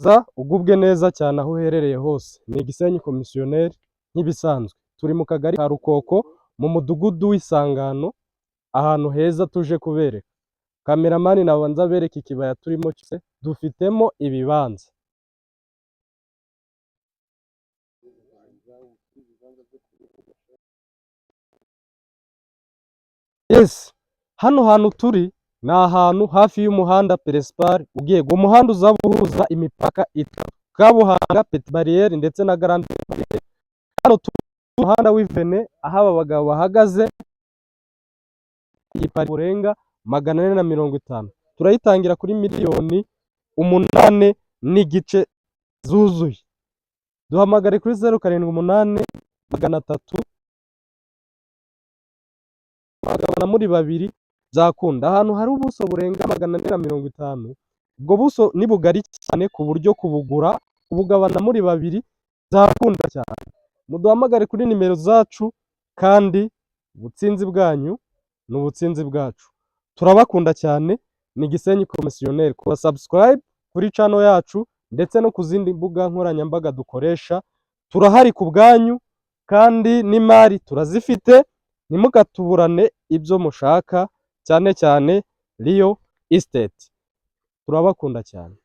Za ugubwe neza cyane aho uherereye hose. Ni Gisenyi Komisiyoneri nk'ibisanzwe. Turi mu kagari ka Rukoko, mu mudugudu w'Isangano, ahantu heza tuje kubereka. Kameramani nabanza abereke ikibaya turimo cyose, dufitemo ibibanza. Yes, hano hantu turi ni ahantu hafi y'umuhanda peresipari ugiye, umuhanda uza uhuza imipaka itatu: Kabuhanga, Peti Bariyeri ndetse na Garande Bariyeri. Hano turi mu muhanda w'Ivene, aho aba bagabo bahagaze, iyi burenga 450. Turayitangira kuri miliyoni 8.5 zuzuye. Duhamagare kuri 078 300, mwagabana muri babiri byakunda. Ahantu hari ubuso burenga 450, ubwo buso ni bugari cyane ku buryo kubugura kubugabana muri babiri byakunda cyane. Muduhamagare kuri nimero zacu, kandi ubutsinzi bwanyu ni ubutsinzi bwacu. Turabakunda cyane. Ni Gisenyi Komisiyoneri. Kora subscribe kuri channel yacu ndetse no ku zindi mbuga nkoranyambaga dukoresha. Turahari ku bwanyu kandi n'imari turazifite, ntimukatuburane ibyo mushaka, cyane cyane real estate. Turabakunda cyane.